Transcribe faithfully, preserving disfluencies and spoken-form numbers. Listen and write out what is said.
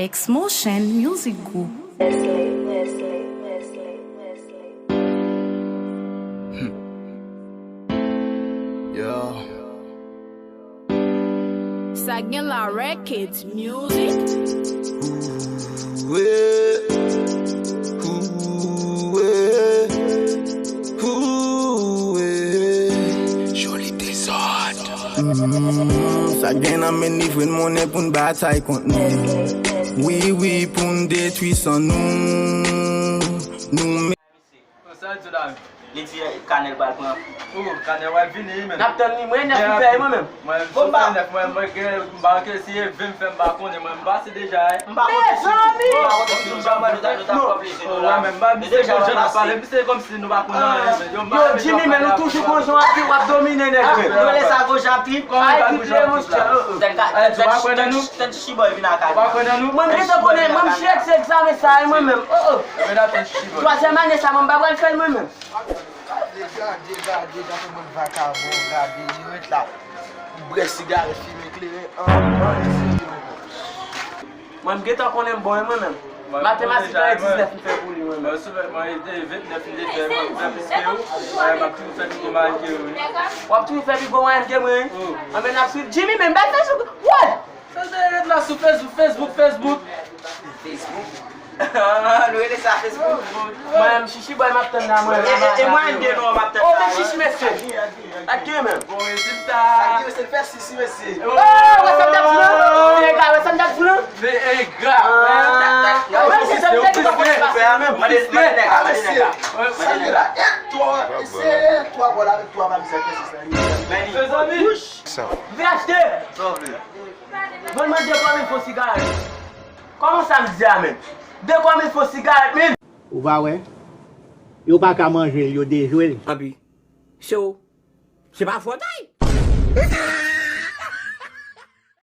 X-Motion Music Group. Yeah. Sa gen la Records Music. Ooh, yeah. Ooh, yeah. Ooh, yeah. Joli dezòd. Mm, sa gen nan men li vre n monnen pou n batay kont nou. Wi, wi, pou n detwi san nou. Nou men. Sa l di w la menm? Li di kanè l pral pran. Oh, kanè w ap vini wi menm. N ap tann li, mwen nèf m fè mwen menm. Mwen m fè nèf, mwen mwen gen m pa ke si e ven m fè m pa konnen, mwen m pase deja. M pa konnen si m pa konnen si m janm nou ta nou ta pran plezi nou la. Mwen menm m pa misye konn jan l ap pale, misye kòmsi nou pa konn anyen. Yo Jimmy, men nou toujou gon jan w ap di w ap domine nèg menm. Nou rele sa gon jan ap trip. Kòman w pa gon jan ap trip la? Tèl ka tèl tèl tèl chiboy vin ak kanè. Ou pa konnen nou? Mwen m gentan konnen, mwen m jwe ak se egzamen sa wi mwen menm. Oh oh. Twazyèm ane sa mwen m pa pral fè l mwen menm. Gade, gade, gade, gade kòman vakabon, gade, li ret la. Li bwè sigarèt, fimen kleren, an, an, li serye mwen menm. Mwen m gentan konnen m bon wi mwen menm. Matematik la e diznèf m fè pou li mwen menm. Mwen sou mwen e ventnèf m te fè, mwen fè plis ke ou, mwen m ap toujou fè pi gwo mayèn ke ou wi. W ap toujou fè pi gwo mayèn ke mwen wi? Anben n ap swiv Jimmy menm bay Facebook. What? Sa se ret la sou Facebook, Facebook, Facebook. Facebook. Nou rele sa Facebook. Mwen m chichi boy m ap tann la mwen. E mwen de non m ap tann la. Oh men chichi mesye. Ak gen menm. Bon rezilta. Sa ki mesye fè sisi mesye. Oh wè sa m t ap di lan. Ega wè sa m t ap di lan. Se ega. Mwen se sa m te di lan. Mande mande nèg la, mande nèg la. Sa ki la e twa, se twa bòl avèk twa valiz ak fè sisi. Mezanmi. V H D. Mwen mande kòman fò sigarèt. Kòman sa m di a menm? De kòman fò sigarèt menm? Ou pa wè? Yo pa ka manje l, yo dejwe l. Anpi. So, se pa fòt ay.